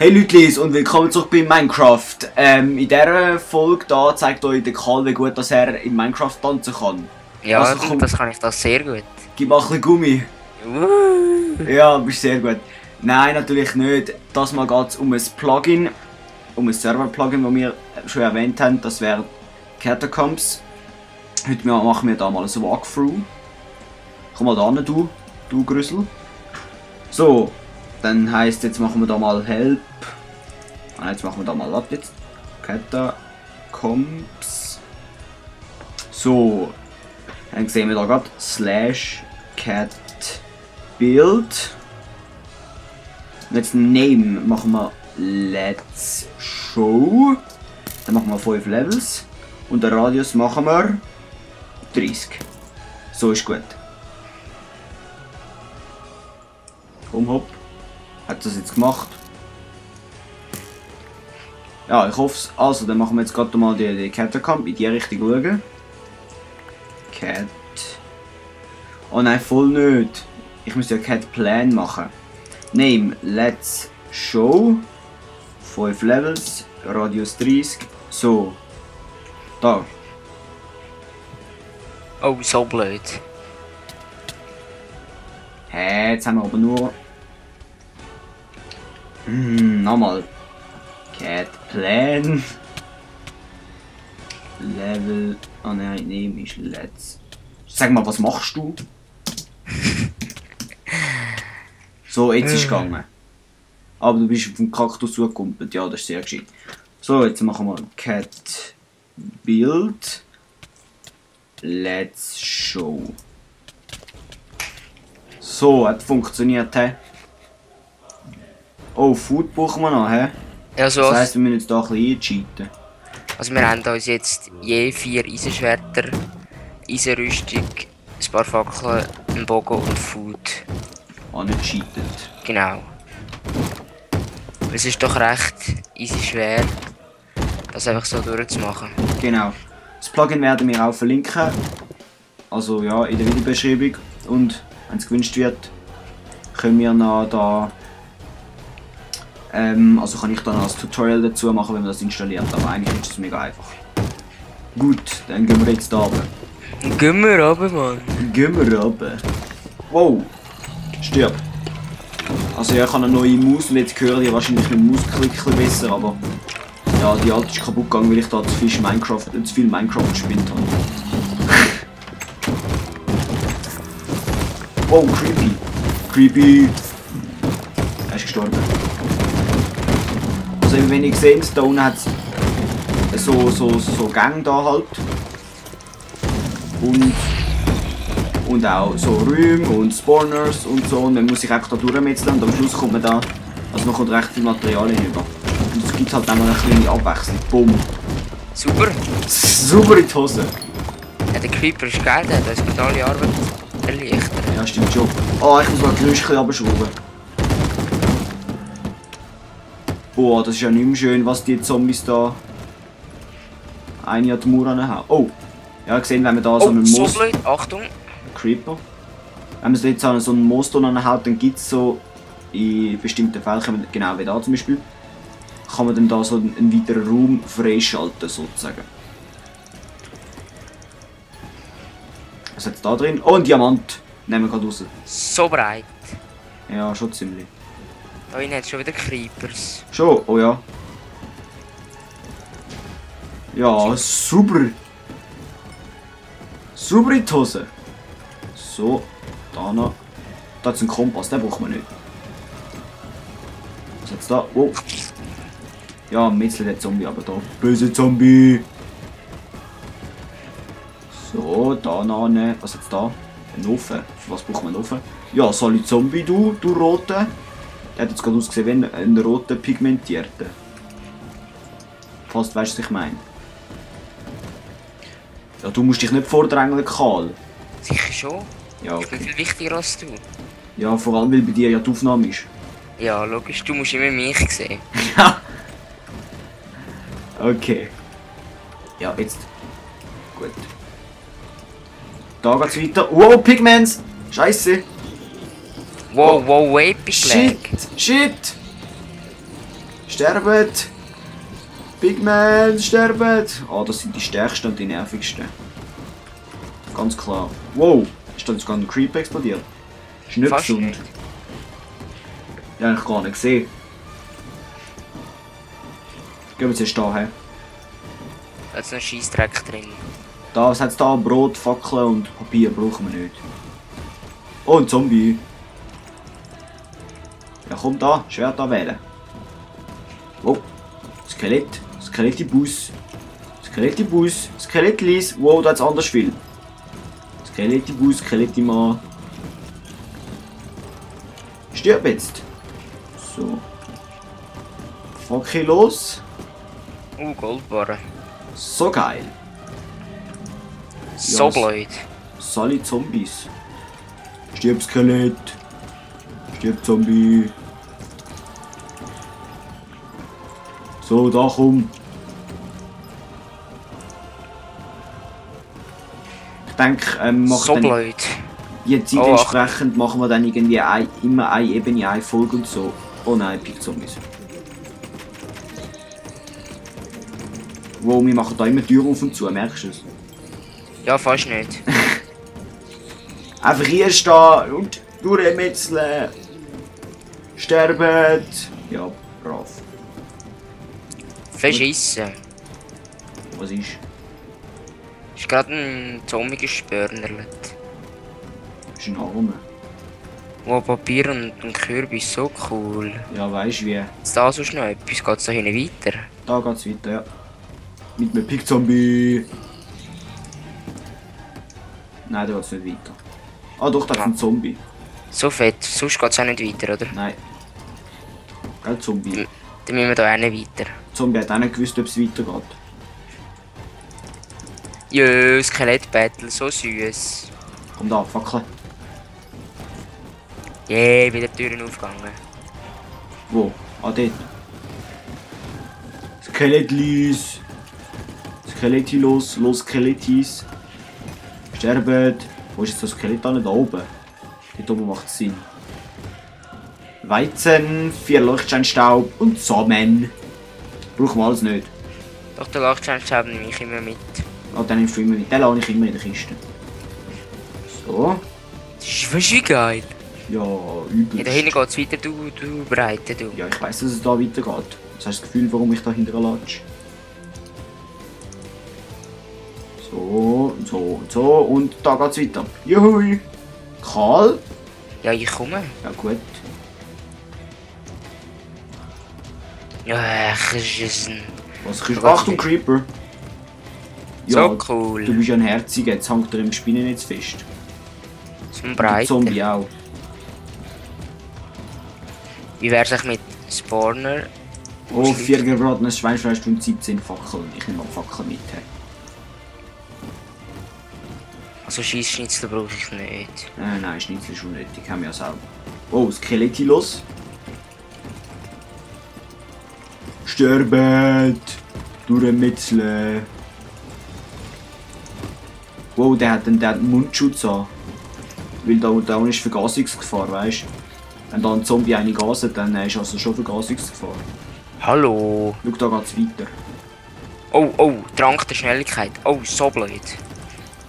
Hey Leute und willkommen zurück bei Minecraft. In dieser Folge da zeigt euch der Karl, wie gut dass er in Minecraft tanzen kann. Ja, Also, komm, das kann ich das sehr gut. gib mal ein bisschen Gummi. Ja, bist sehr gut. Nein, natürlich nicht. Das mal geht es um ein Plugin, um ein Server-Plugin, das wir schon erwähnt haben. Das wäre Catacombs. Heute machen wir da mal ein Walkthrough. Komm mal da hin, du Grüssel. So, dann heisst jetzt machen wir da mal Help. Jetzt machen wir da mal ab jetzt. Catacombs. So, dann sehen wir da gerade /cat build. Und jetzt Name machen wir Let's Show. Dann machen wir 5 Levels. Und den Radius machen wir 30. So ist gut. Komm, hopp. Hat das jetzt gemacht? Ja, ich hoffe es. Also, dann machen wir jetzt gerade mal die Catacomb in die Richtung schauen. Cat. Oh nein, voll nicht. Ich muss ja Cat Plan machen. Name Let's Show. 5 Levels. Radius 30. So. Da. Oh, so blöd. Hä, jetzt haben wir aber nur. Nochmal. Cat Plan. Level. Oh nein, nehme ich Let's. Sag mal, was machst du? So, jetzt ist es gegangen. Aber du bist auf den Kaktus zugekumpelt. Ja, das ist sehr gescheit. So, jetzt machen wir Cat Build. Let's Show. So, hat funktioniert, hä? Oh, Food brauchen wir noch, hä? Ja, so. Das heisst, wir müssen jetzt da ein bisschen eincheaten. Also wir haben uns jetzt je 4 Eisenschwerter, Eisenrüstung, ein paar Fackeln, einen Bogen und Food. Ah, nicht cheatet. Genau. Es ist doch recht easy schwer, das einfach so durchzumachen. Genau. Das Plugin werden wir auch verlinken. Also ja, in der Videobeschreibung. Und wenn es gewünscht wird, können wir noch da. Also kann ich dann ein Tutorial dazu machen, wenn man das installiert. Aber eigentlich ist es mega einfach. Gut, dann gehen wir jetzt da runter. Gehen wir runter, Mann. Gehen wir runter. Wow! Stirb! Also ja, ich habe eine neue Maus und jetzt höre ich wahrscheinlich mit dem Mausklick besser, aber ja, die alte ist kaputt gegangen, weil ich da zu viel Minecraft gespielt habe. Oh, creepy! Creepy! Er ist gestorben. Also wenn ihr seht, da unten hat es so Gänge da halt. Und auch so Räume und Spawners und so. Und dann muss ich einfach da durchmetzeln und am Schluss kommt man da. Also man kommt recht viel Material hinüber. Und es gibt halt auch mal eine kleine Abwechslung. Bumm. Super. Super in die Hose. Ja, der Creeper ist geil, der hat uns brutale Arbeit erleichtert. Ja, stimmt schon. Oh, ich muss mal die Geräusche abschrauben. Boah, das ist ja nicht mehr schön, was die Zombies da eine an die Mauer haben. Oh! Ja, gesehen, wenn man da so einen so Moos... blöd, Achtung! Creeper. Wenn man jetzt so einen Moos anhaut, dann gibt es so in bestimmten Fällen, genau wie da zum Beispiel, kann man dann da so einen weiteren Raum freischalten sozusagen. Was hat es da drin? Oh, ein Diamant! Nehmen wir gerade raus. So breit. Ja, schon ziemlich. Da hinten hat es schon wieder Creepers. Schon? Oh ja. Ja, super! Super in die Hose! So, da noch. Da ist ein Kompass, den braucht man nicht. Was hat's da? Oh! Ja, Metzel der Zombie, aber da. Böse Zombie! So, da noch ne. Was hat's da? Ein Ofen. Für was braucht man einen Ofen? Ja, Sali Zombie, du Rote. Der hat jetzt gerade ausgesehen wie ein roter Pigmentierter. Fast weißt du, was ich meine. Ja, du musst dich nicht vordrängeln, Karl. Sicher schon. Ja, Ich bin okay. viel wichtiger als du. Ja, vor allem weil bei dir ja die Aufnahme ist. Ja, logisch, du musst immer mich sehen. Ja. Okay. Ja, jetzt. Gut. Da geht's weiter. Wow, Pigments! Scheiße! Wow, wow, epic lag. Shit! Sterbt! Pigman, sterbt! Ah, das sind die stärksten und die nervigsten. Ganz klar. Wow! Ist da jetzt gerade ein Creep explodiert? Ist nicht Fast gesund. nicht. Ja, ich gar nicht gesehen. Gehen wir jetzt da her. Da ist noch Scheissdreck drin. Da, was hat's da? Brot, Fackeln und Papier brauchen wir nicht. Oh, ein Zombie. Ja, komm da, Schwert wählen. Wow, Skelett. Skelettibus. Skelettibus. Skelettlis. Wow, da hat's anders viel. Skelettibus, Skelettimann. Stirb jetzt. So. Okay, los. Goldbarren. So geil. So blöd. Solid Zombies. Stirb Skelett. Stirb Zombie. So, da komm. Ich denke, So blöd. die Zeit entsprechend machen wir dann irgendwie immer eine Ebene, eine Folge und so. Oh nein, Big Zombies. Wow, wir machen da immer Türen auf und zu, merkst du es? Ja, fast nicht. Einfach hier stehen und durchmetzeln. Sterben. Ja, brav. Verschissen. Was ist? Ist gerade ein Zombie gespörnerlet. Das ist ein Arme. Wow, Papier und ein Kürbis, so cool. Ja, weißt du wie? Ist da so schnell etwas? Geht's da hinten weiter? Da geht's weiter, ja. Mit einem Big Zombie. Nein, da geht's nicht weiter. Ah doch, da ist ein Zombie. So fett, sonst geht's auch nicht weiter, oder? Nein. Gell, Zombie. Dann müssen wir da auch nicht weiter. Zombie hat auch nicht gewusst, ob es weitergeht. Jö, Skelett-Battle, so süß. Komm da, Fackel. Wieder Türen aufgegangen. Wo? Ah, dort. Skelettlis. Skelettilos, los Skelettis. Sterben. Wo ist jetzt das Skelett da? Da oben. Dort oben macht es Sinn. Weizen, 4 Leuchtsteinstaub und Samen. Brauchen wir alles nicht. Doch, der Lachsteinstaub nehme ich immer mit. Ah, den nimmst du immer mit. Den lasse ich immer in der Kiste. So. Das ist fast geil. Ja, übel. Ja, da hinten geht's weiter, du Breite, du. Ja, ich weiss, dass es da weitergeht. Das hast du das Gefühl, warum ich da hinterher latsche. So, so, so. Und da geht's weiter. Juhui. Karl. Ja, ich komme. Ja, gut. Ja, geschissen. Was kriegst du? Achtung, Creeper. So cool. Du bist ja ein Herziger, jetzt hängt er im Spinnennetz fest. So ein Und der Breite. Zombie auch. Wie wär's eigentlich mit Spawner? Oh, 4 gebratenes Schweinfleisch und 17 Fackeln. Ich nehme mal Fackeln mit. He. Also Scheissschnitzel brauche ich nicht. Nein, Schnitzel ist unnötig, haben wir ja selber. Oh, Skelettilos. Sterben! Durchmetzeln! Wow, der hat einen Mundschutz an. Weil da ist Vergasungsgefahr, weißt du? Wenn da ein Zombie eine gaset, dann ist also schon Vergasungsgefahr. Hallo! Schau, da geht's weiter. Oh, Trank der Schnelligkeit. Oh, so blöd.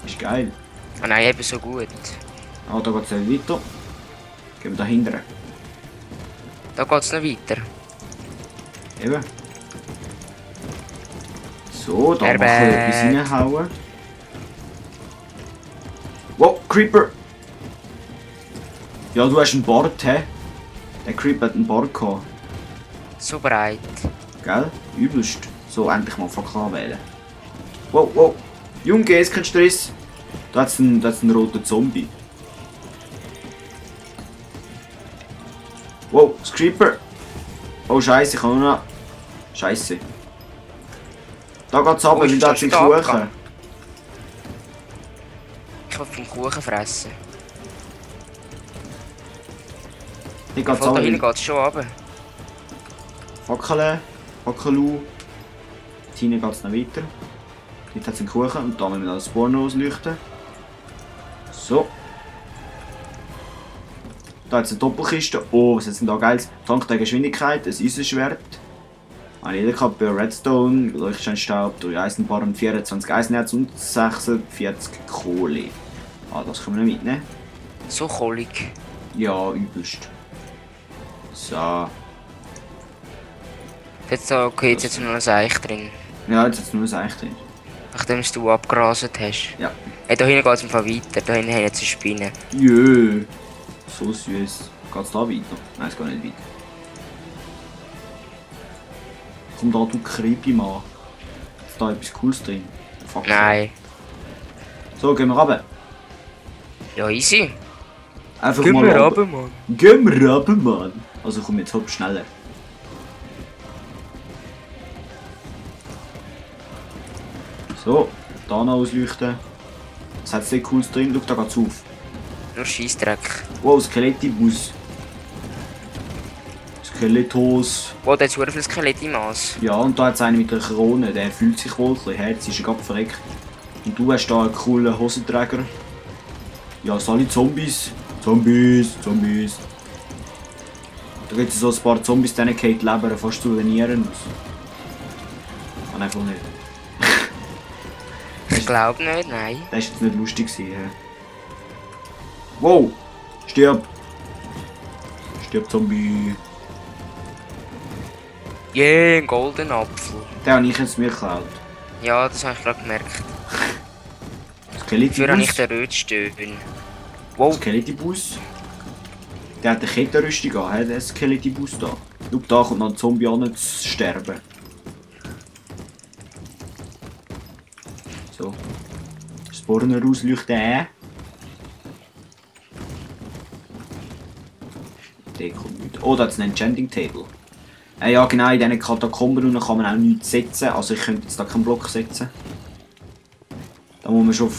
Ist geil. Ah nein, eben so gut. Ah, da geht's weiter. Gehen wir da hinten. Da geht's noch weiter. Eben. So, da machen wir etwas reinhauen. Wow, Creeper! Ja, du hast einen Bart, hä? Der Creeper hat einen Bart gehabt. So breit. Gell? Übelst. So, endlich mal Fackel wählen. Wow, wow. Junge, ist kein Stress. Da hat's einen roten Zombie. Wow, das Creeper. Oh Scheiße, ich kann nur noch. Scheiße. Da geht's runter, weil da hat's einen Kuchen. Ich will vom Kuchen fressen. Hier geht's Da hinten runter. geht's schon runter. Fackeln, Fackelu. Hinten geht's noch weiter. Jetzt hat's einen Kuchen und da müssen wir das Spawn ausleuchten. So. Da hat es eine Doppelkiste. Oh, was ist denn da geil? Tank der Geschwindigkeit, ein Eisenschwert. Habe ich gehabt bei Redstone, Leuchtsteinstaub, 3 Eisenbarren, 24 Eisenerz und 46 Kohle. Ah, das können wir nicht mitnehmen. So kohlig. Ja, übelst. So. Jetzt okay, jetzt nur noch ein Eich drin. Ja, jetzt ist nur ein Eich drin. Nachdem du abgerasert hast. Ja. Hey, da hinten geht es im Fall weiter. Da hinten haben jetzt eine Spinne. Jö. So süß. Geht's da weiter? Nein, es geht nicht weiter. Komm da, du Creepy Mann. Ist da etwas Cooles drin? Fuck. Nein. So, gehen wir runter. Ja, easy. Einfach Gehen mal wir runter. runter, Mann. Gehen wir runter, Mann. Also komm jetzt hopp schneller. So, da noch ausleuchten. Was hat es denn Cooles drin? Schau, da geht's auf. Nur Scheissdreck. Wow, Skelettibus. Skelettos. Wow, da hat so viel Skelett im Maß. Ja, und da hat es einen mit einer Krone, der fühlt sich wohl ein bisschen herzig, ist gerade verreckt. Und du hast da einen coolen Hosenträger. Ja, sind alle Zombies. Zombies. Da gibt es so ein paar Zombies, denen geht die Leber fast zu den Nieren aus. Ah, einfach nicht. Ich glaube nicht, nein. Das war jetzt nicht lustig. Hä? Wow! Stirb! Stirb, Zombie! Yeah, ein goldener Apfel. Den habe ich jetzt mir geklaut. Ja, das habe ich gerade gemerkt. Skelettibus. Dafür habe ich den Rötstöhn. Wow, Skelettibus. Der hat eine Kettenrüstung an, der Skelettibus da. Schau, da kommt noch ein Zombie an zu sterben. So. Spawner ausleuchten. Der kommt nicht. Oh, da ist ein Enchanting Table. Ja genau, in diesen Katakomben unten kann man auch nichts setzen. Also ich könnte jetzt da keinen Block setzen. Da muss man schon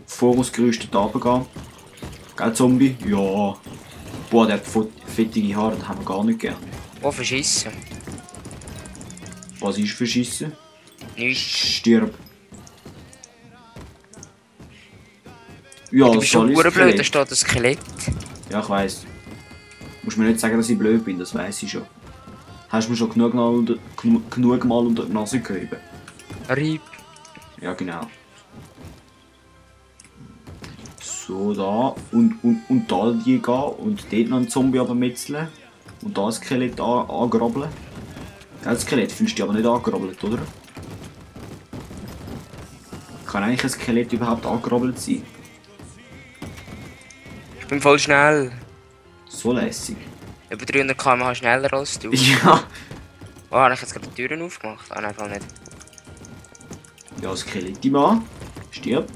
vorausgerüstet runtergehen. Gell, Zombie? Ja. Boah, der hat fettige Haare, das haben wir gar nicht gern. wo verschissen? Was ist verschissen? Nichts. Stirb. Ja, Du bist schon soll ich blöd, da steht ein Skelett. Ja, ich weiss. Muss mir nicht sagen, dass ich blöd bin, das weiss ich schon. Hast du mir schon genug Mal unter die Nase gehoben? Rieb. Ja, genau. So, da. Und da die gehen. Und dort noch einen Zombie abmetzeln. Und da ein Skelett angrabbeln. Das Skelett fühlst du dich aber nicht angrabbelt, oder? Kann eigentlich ein Skelett überhaupt angrabbelt sein? Ich bin voll schnell. So lässig. Über 300 km/h schneller als du. Ja. Oh, habe ich jetzt gerade die Türen aufgemacht? Ah, nein, voll nicht. Ja, Skelett Mann. Stirb.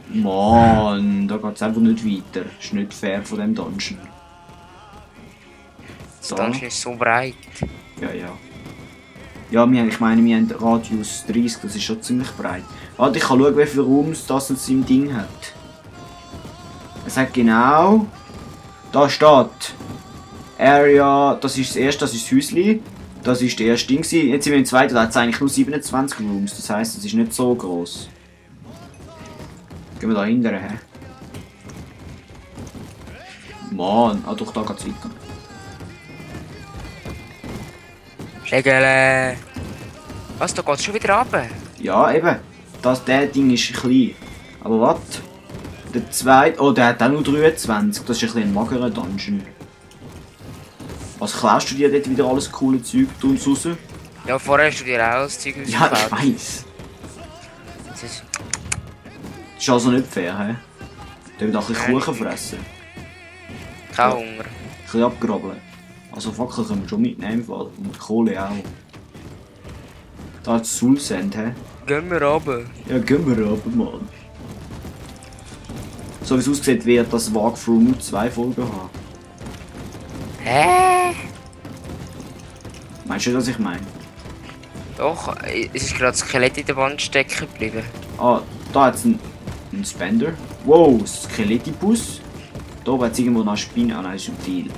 Mann, da geht's einfach nicht weiter. Ist nicht fair von dem Dungeon. Das Dungeon ist so breit. Ja. Ja, ich meine, wir haben Radius 30, das ist schon ziemlich breit. Warte, ich kann schauen, wie viel Raum das in seinem Ding hat. Es hat genau... Da steht... Area, das ist das erste, das ist das Häuschen. Das ist der erste Ding. Jetzt sind wir im zweiten, da hat es eigentlich nur 27 Rooms. Das heisst, es ist nicht so groß. Gehen wir da hinten her. Mann, ah doch, da geht's weiter. Schlägele! Was, da geht's schon wieder runter? Ja, eben. Der Ding ist klein. Aber was? Der zweite... Oh, der hat auch nur 23. Das ist ein bisschen ein magerer Dungeon. Was klaust du dir dort wieder alles coole Zeug raus? Ja, vorher hast du dir auch das Zeug Ja, ausgeklaut. ich weiss. Das ist... Das ist also nicht fair, hä? Der will auch ein bisschen Kuchen fressen. Kein Ja. Hunger. Ein bisschen abgrabbeln. Also Fackel können wir schon mitnehmen im Fall. Und Kohle auch. Da hat es Soul Sand, hä? Gehen wir runter. Ja, gehen wir runter, Mann. So wie es aussieht, wird das Walkthrough nur 2 Folgen haben. Hä? Meinst du, was ich meine? Doch, es ist gerade das Skelett in der Wand stecken geblieben. Ah, da hat es einen Spender. Wow, Skelettibus. Da oben hat es irgendwo noch eine Spinne. Ah nein, subtil.